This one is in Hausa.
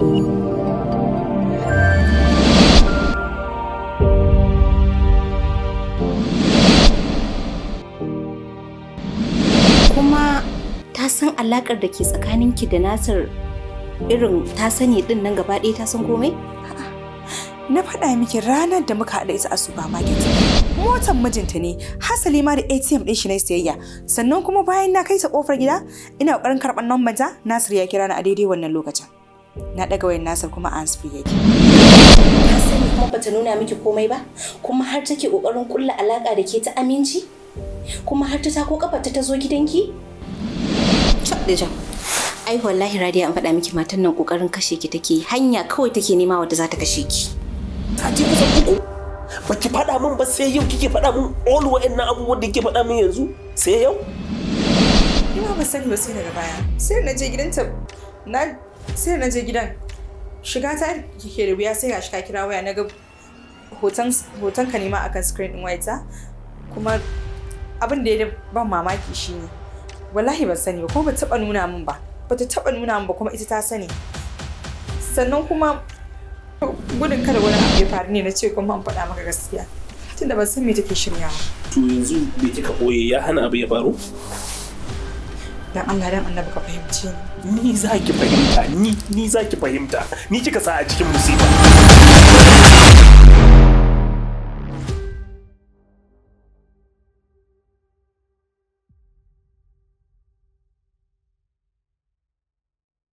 Kuma ta san alakar da ke tsakaninki da Nasir, irin ta sani din nan gaba ɗaya, ta san komai? Na faɗa miki ranar da muka haɗa ita a supermarket. Motar mijinta ne, hasali ma da ATM ɗin shi na sayayya. Sannan kuma bayan na kai ta kofar gida, ina ƙoƙarin karɓar lambar ta, Nasir ya kira ni a daidai wannan lokacin. Na ɗaga wayar Nasir kuma a hands-free yake. Ta sani kuma bata nuna miki komai ba, kuma har take ƙoƙarin ƙulla alaƙa da ke ta aminci? Kuma har ta tako kafarta ta zo gidanki? Cap. Ai wallahi Radiya, an faɗa miki matan nan ƙoƙarin kashe ki take, hanya kawai take nema wadda za ta kashe ki. Sati kusan 3 baki faɗa min ba, sai yau kike faɗa min all wa'annan abubuwan da kike faɗa min yanzu, sai yau? Ni ma ban sani ba sai daga baya. Sai na je gidanta na sai na je gidan. Shiga ta kike da wuya, sai gashi ka kira waya, na ga hoton ka nema akan screen din wayarta. Kuma abin da ya ban mamaki shine wallahi ban sani ba, kuma ba taɓa nuna min ba. Bata taɓa nuna min ba, kuma ita ta sani. Sannan kuma gudun kada wani abu ya faru ne na ce kuma an faɗa maka gaskiya. Tunda ban san me take shiryawa. To yanzu me kika ɓoye ya hana abu ya faru? Dan Allah dan Annabi ka fahimce ni. Ni za ki fahimta, ni za ki fahimta. Ni kika sa a cikin musiba.